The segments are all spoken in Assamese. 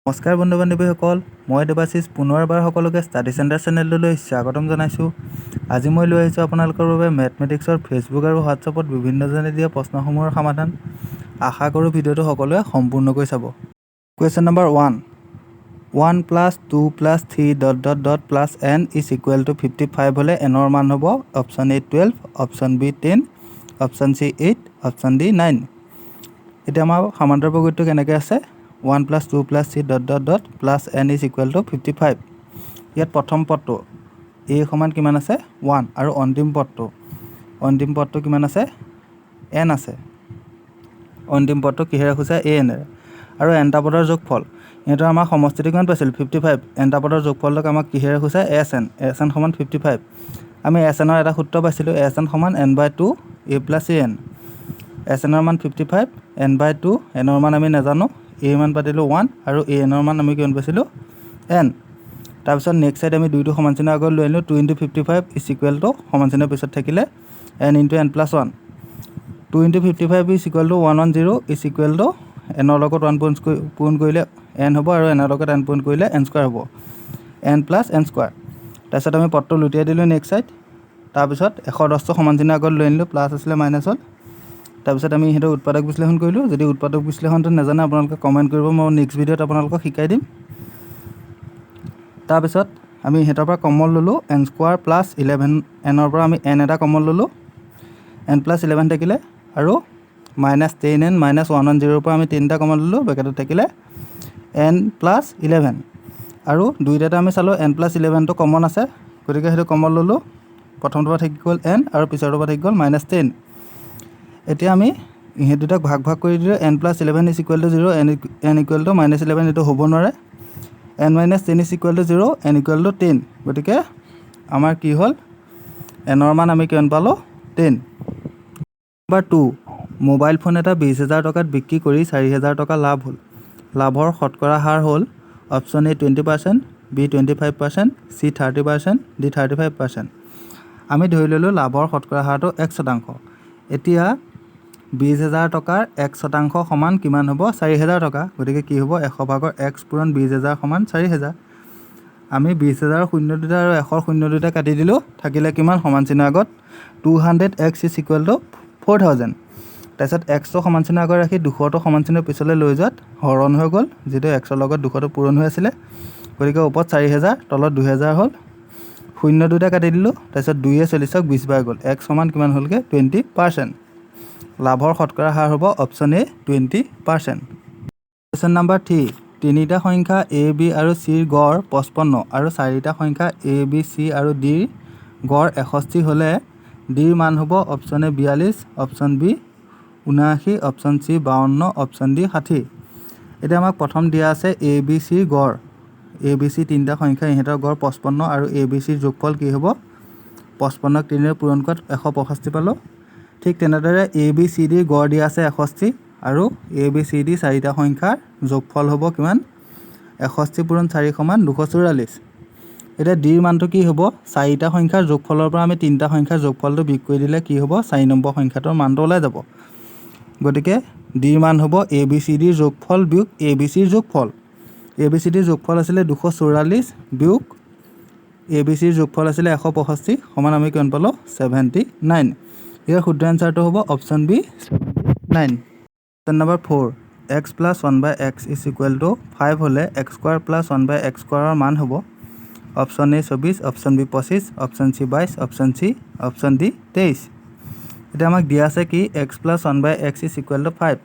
নমস্কাৰ বন্ধু বান্ধৱীসকল, মই দেৱাশিষ পুনৰবাৰ সকলোকে ষ্টাডি চেণ্টাৰ চেনেলটোলৈ স্বাগতম জনাইছোঁ। আজি মই লৈ আহিছোঁ আপোনালোকৰ বাবে মেথমেটিক্সৰ ফেচবুক আৰু হোৱাটছআপত বিভিন্নজনে দিয়া প্ৰশ্নসমূহৰ সমাধান। আশা কৰোঁ ভিডিঅ'টো সকলোৱে সম্পূৰ্ণকৈ চাব। Question number 1, 1 plus 2 plus 3 dot dot dot plus n is equal to 55 হ'লে এনৰ মান হ'ব option A 12, option B 10, option C 8, option D 9। এতিয়া আমাৰ সামান্তৰ প্ৰগতিটো কেনেকৈ আছে? 1 plus 2 plus 3 dot dot dot plus n is equal to 55। ইয়াত প্ৰথম পদটো এ সমান কিমান আছে? ওৱান। আৰু অন্তিম পদটো কিমান আছে? এন আছে। অন্তিম পদটো কিহেৰে সূচায়? এ এনেৰে। আৰু এনটা পদৰ যোগফল, ইহঁতৰ আমাৰ সমষ্টিটো কিমান পাইছিল? 55। এনটা পদৰ যোগফলটোক আমাক কিহেৰে সূচায়? S N. এছ এন সমান 55। আমি এছ এনৰ এটা সূত্ৰ পাইছিলোঁ, এছ এন সমান n by 2 a plus a n। S এনৰ মান 55, এন বাই টু, এনৰ মান আমি নাজানো, এ মান পাতিলোঁ ওৱান আৰু এ এনৰ মান আমি কিমান পাইছিলোঁ? এন। তাৰপিছত নেক্সট চাইড আমি দুইটো সমান চিহ্নৰ আগত লৈ আনিলোঁ। 2 into 55 is equal to সমান চিহ্নৰ পিছত থাকিলে n into n plus 1। 2 into 55 is equal to 110 is equal to এনৰ লগত ওৱান পূৰণ কৰিলে এন হ'ব আৰু এনৰ লগত এন পূৰণ কৰিলে এন স্কুৱাৰ হ'ব, এন প্লাছ এন স্কুৱাৰ। তাৰপিছত আমি পদটো লুটিয়াই দিলোঁ নেক্সট চাইড। তাৰপিছত 110টো সমান চিহ্নৰ আগত লৈ আনিলোঁ, প্লাছ আছিলে মাইনাছ হ'ল। তাৰপিছত আমি সিহঁতৰ উৎপাদক বিশ্লেষণ কৰিলোঁ। যদি উৎপাদক বিশ্লেষণটো নাজানে, আপোনালোকে কমেণ্ট কৰিব, মই নেক্সট ভিডিঅ'ত আপোনালোকক শিকাই দিম। তাৰপিছত আমি ইহঁতৰ পৰা কমন ল'লোঁ এন স্কোৱাৰ প্লাছ 11। এনৰ পৰা আমি এন এটা কমন ল'লোঁ, এন প্লাছ 11 থাকিলে আৰু মাইনাছ 10 এন মাইনাছ 110ৰ পৰা আমি তিনিটা কমন ল'লোঁ, ব্ৰেকেটত থাকিলে এন প্লাছ 11। আৰু দুইটাতে আমি চালোঁ এন প্লাছ 11টো কমন আছে, গতিকে সেইটো কমন ল'লোঁ। প্ৰথমটোৰ পৰা থাকি গ'ল এন আৰু পিছৰটোৰ পৰা থাকি গ'ল মাইনাছ 10। এতিয়া আমি ইহঁত দুটাক ভাগ ভাগ কৰি দিলে n plus 11 is equal to 0, n equal to minus 11, এইটো হ'ব নোৱাৰে। N minus 10 is equal to 0, n equal to 10। গতিকে আমাৰ কি হ'ল? এনৰ মান আমি কিমান পালোঁ? 10। নম্বৰ 2, মোবাইল ফোন এটা 20,000 টকাত বিক্ৰী কৰি 4,000 টকা লাভ হ'ল। লাভৰ শতকৰা হাৰ হ'ল option A 20%, B 25%, C 30%, D 35%। আমি ধৰি ল'লোঁ লাভৰ শতকৰা হাৰটো 1%। এতিয়া 20,000 টকাৰ 1% সমান কিমান হ'ব? 4,000 টকা। গতিকে কি হ'ব? 100 ভাগৰ এক্স পূৰণ 20,000 সমান 4,000। আমি 20,000ৰ শূন্য দুটা আৰু 100ৰ শূন্য দুটা কাটি দিলোঁ, থাকিলে কিমান সমান চিহ্নৰ আগত? 200 x is equal to 4,000। তাৰপিছত এক্সটো সমান চিহ্নৰ আগত ৰাখি 200টো সমান চিহ্নৰ পিছলৈ লৈ যোৱাত হৰণ হৈ গ'ল, যিটো এক্সৰ লগত 200টো পূৰণ হৈ আছিলে। গতিকে ওপৰত 4,000, তলত 2,000 হ'ল। শূন্য দুটা কাটি দিলোঁ। তাৰপিছত দুয়ে 40ক 20 বাৰ গ'ল। এক্স সমান কিমান হ'লগৈ? 20%। লাভৰ শতকৰা হাৰ হ'ব option A 20%। Question number 3, তিনিটা সংখ্যা এ, বি আৰু চিৰ গড় 55 আৰু চাৰিটা সংখ্যা এ, বি, চি আৰু ডিৰ গড় 61 হ'লে ডিৰ মান হ'ব option A 42, option B 79, option C 52, option D 60। এতিয়া আমাক প্ৰথম দিয়া আছে এ, বি, চিৰ গড়। এ, বি, চি তিনিটা সংখ্যা, ইহঁতৰ গড় 55 আৰু এ, বি, চিৰ যোগফল কি হ'ব? 55ক তিনিৰে পূৰণ কৰাত 165 পালোঁ। ঠিক তেনেদৰে এ, বি, চি, ডিৰ গড় দিয়া আছে 61 আৰু এ, বি, চি, ডি চাৰিটা সংখ্যাৰ যোগফল হ'ব কিমান? 61 পূৰণ চাৰি সমান 244। এতিয়া ডিৰ মানটো কি হ'ব? চাৰিটা সংখ্যাৰ যোগফলৰ পৰা আমি তিনিটা সংখ্যাৰ যোগফলটো বিয়োগ কৰি দিলে কি হ'ব? চাৰি নম্বৰ সংখ্যাটোৰ মানটো ওলাই যাব। গতিকে ডিৰ মান হ'ব এ, বি, চি, ডিৰ যোগফল বিয়োগ এ, বি, চিৰ যোগফল। এ, বি, চি, ডিৰ যোগফল আছিলে 244 বিয়োগ এ, বি, চিৰ যোগফল আছিলে 165 সমান আমি কিমান পালোঁ? 79। ইয়াৰ শুদ্ধ এনচাৰটো হ'ব option B 79। Question number 4, x plus 1 by x is equal to 5 হ'লে x square plus 1 by x স্কোৱাৰৰ মান হ'ব option A 24, option B 25, option C 22, option D 23। এতিয়া আমাক দিয়া আছে কি? X plus 1 by x is equal to 5।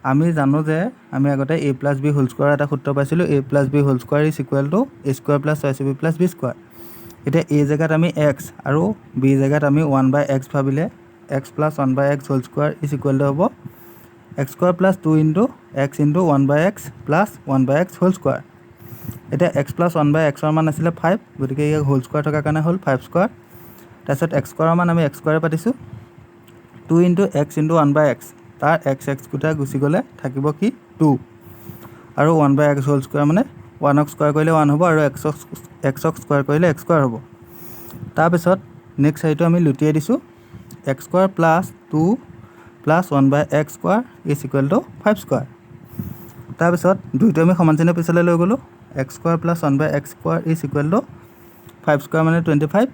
আমি জানো যে আমি আগতে a plus b whole square এটা সূত্ৰ পাইছিলোঁ, a plus b whole square is equal to a square plus twice b plus b square। এতিয়া এ জেগাত আমি এক্স আৰু বি জেগাত আমি ওৱান বাই এক্স ভাবিলে x plus 1 by x whole square is equal to হ'ব x square plus 2 into x into 1 by x plus 1 by x whole square। এতিয়া এক্স প্লাছ ওৱান বাই এক্সৰ মান আছিলে ফাইভ, গতিকে ইয়াক হোল স্কোৱাৰ থকাৰ কাৰণে হ'ল ফাইভ স্কোৱাৰ। তাৰপিছত এক্স স্কোৱাৰৰ মান আমি এক্স স্কোৱাৰে পাতিছোঁ। 2 into x into 1 by x, তাৰ এক্স এক্স দুটা গুচি গ'লে থাকিব কি? টু। আৰু 1 বাই এক্স হোল স্কোৱাৰ মানে ওৱানক স্কোৱাৰ কৰিলে ওৱান হ'ব আৰু এক্সক স্কোৱাৰ কৰিলে এক্স স্কোৱাৰ হ'ব। তাৰপিছত নেক্সট চাৰিটো আমি লুটিয়াই দিছোঁ, x square plus 2 plus 1 by x square is equal to 5 square। তাৰপিছত দুইটো আমি সমান চিহ্নৰ পিছলৈ লৈ গ'লোঁ। X square plus one by x square is equal to five square মানে 25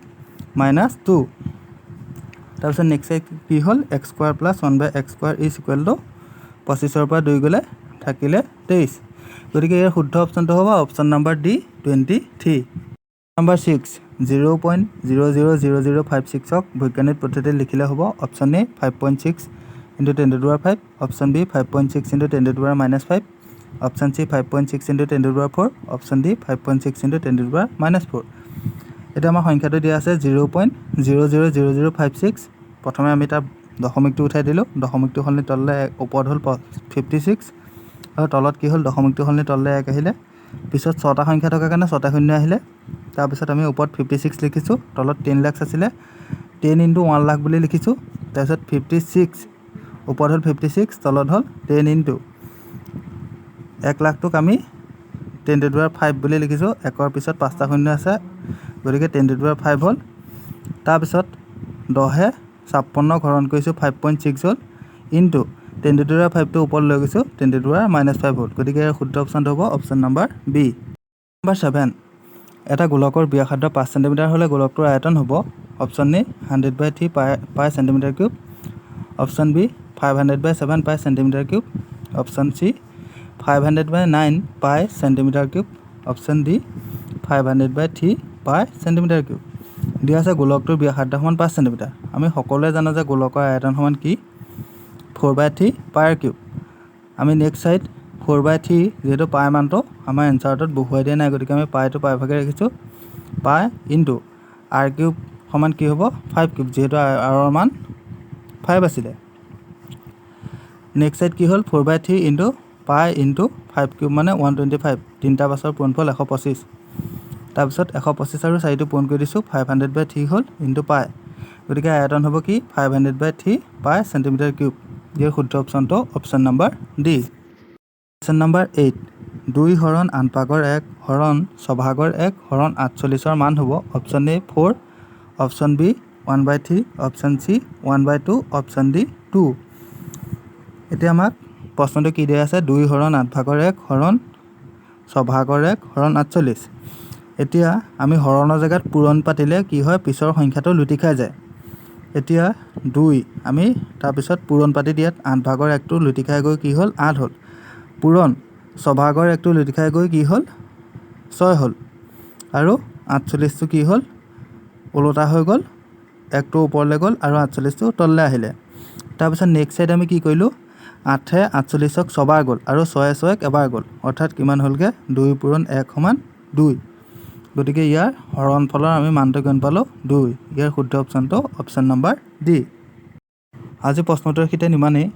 মাইনাছ টু। তাৰপিছত নেক্সট কি হ'ল? X square plus one by x square is equal to 25ৰ পৰা দুই গ'লে থাকিলে 23। গতিকে ইয়াৰ শুদ্ধ অপশ্যনটো হ'ব option number D, 23। Number six, 0.000056ক বৈজ্ঞানিক পদ্ধতিত লিখিলে হ'ব option A, 5.6 into 10 to power five, option B, 5.6 into 10 to power minus five, option C, 5.6 into 10 to power four, option D, 5.6 into 10 to power minus four। এতিয়া আমাৰ সংখ্যাটো দিয়া আছে 0.000056। প্ৰথমে আমি তাৰ দশমিকটো উঠাই দিলোঁ। দশমিকটো সলনি তললৈ এক, ওপৰত হ'ল 56 আৰু তলত কি হ'ল? দশমিকটো সলনি তললৈ এক আহিলে। পিছত ছটা সংখ্যা থকাৰ কাৰণে ছটা শূন্য আহিলে। তাৰপিছত আমি ওপৰত 56 লিখিছোঁ, তলত 10 লাখ আছিলে, 10 ইনটু 1 লাখ বুলি লিখিছোঁ। তাৰপিছত 56, ওপৰত হ'ল 56, তলত হ'ল 10 ইনটু 1 লাখটোক আমি 10 টু পাৱাৰ ফাইভ বুলি লিখিছোঁ। একৰ পিছত পাঁচটা শূন্য আছে, গতিকে 10 টু পাৱাৰ ফাইভ হ'ল। তাৰপিছত 10-এ 56 হৰণ কৰিছোঁ, 5.6 হ'ল, ইনটু 10 টু পাৱাৰ ফাইভটো ওপৰত লৈ গৈছোঁ, 10 to power minus five হ'ল। গতিকে ইয়াৰ শুদ্ধ অপশ্যনটো হ'ব option number B। Number seven, এটা গোলকৰ ব্যাসাৰ্ধ 5 চেণ্টিমিটাৰ হ'লে গোলকটোৰ আয়তন হ'ব option A, 100 by three pi centimetre cube, option B, 500 by 7 pi centimetre cube, option C, 500 by 9 pi centimetre cube, option D, 500 by 3 pi centimetre cube। দিয়া আছে গোলকটোৰ ব্যাসাৰ্ধ সমান 5 চেণ্টিমিটাৰ। আমি সকলোৱে জানো যে গোলকৰ আয়তন সমান কি? Four by three pi r cube। আমি next side four by three, যিহেতু পাই মানটো আমাৰ এনচাৰটোত বহুৱাই দিয়া নাই, গতিকে আমি পাইটো পাই ভাগে ৰাখিছোঁ। পাই ইনটু আৰ কিউব সমান কি হ'ব? ফাইভ কিউব, যিহেতু আৰৰ মান ফাইভ আছিলে। নেক্সট চাইড কি হ'ল? Four by three into pi into five cube মানে 125। তিনিটা পাঁচৰ পূৰণফল 125। তাৰপিছত 125 আৰু চাৰিটো পূৰণ কৰি দিছোঁ, 500 বাই 3 হ'ল, ইনটু পাই। গতিকে আয়তন হ'ব কি? 500 by 3 pi centimetre cube। ইয়াৰ শুদ্ধ অপশ্যনটো option number D। Question number eight, দুই হৰণ আঠ ভাগৰ এক হৰণ ছভাগৰ এক হৰণ 48ৰ মান হ'ব option A, four, option B, one by three, option C, one by two, option D, two। এতিয়া আমাক প্ৰশ্নটো কি দিয়া আছে? দুই হৰণ আঠ ভাগৰ এক হৰণ ছভাগৰ এক হৰণ 48। এতিয়া আমি হৰণৰ জেগাত পূৰণ পাতিলে কি হয়? পিছৰ সংখ্যাটো লুটি খাই যায়। এতিয়া দুই আমি তাৰপিছত পূৰণ পাতি দিয়াত আঠ ভাগৰ একটো লুটি খাই গৈ কি হ'ল? আঠ হ'ল। পূৰণ ছভাগৰ একটো লুটি খাই গৈ কি হ'ল? ছয় হ'ল। আৰু 48টো কি হ'ল? ওলোটা হৈ গ'ল, একটো ওপৰলৈ গ'ল আৰু 48টো তললৈ আহিলে। তাৰপিছত নেক্সট চাইড আমি কি কৰিলোঁ? আঠে 48ক ছবাৰ গ'ল আৰু ছয়ে ছয়ক এবাৰ গ'ল। অৰ্থাৎ কিমান হ'লগৈ? দুই পূৰণ এক সমান দুই। গতিকে ইয়াৰ হৰণফলৰ আমি মানটো কিমান পালোঁ? দুই। ইয়াৰ শুদ্ধ অপশ্যনটো অপশ্যন নম্বৰ ডি। আজি প্ৰশ্নোত্তৰ সিতেন ইমানেই।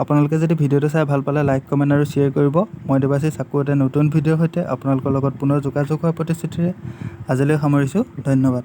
আপোনালোকে যদি ভিডিঅ'টো চাই ভাল পালে লাইক, কমেণ্ট আৰু শ্বেয়াৰ কৰিব। মই দেৱাশীষ আকৌ এটা নতুন ভিডিঅ'ৰ সৈতে আপোনালোকৰ লগত পুনৰ যোগাযোগ হোৱাৰ প্ৰতিশ্ৰুতিৰে আজিলৈ সামৰিছোঁ। ধন্যবাদ।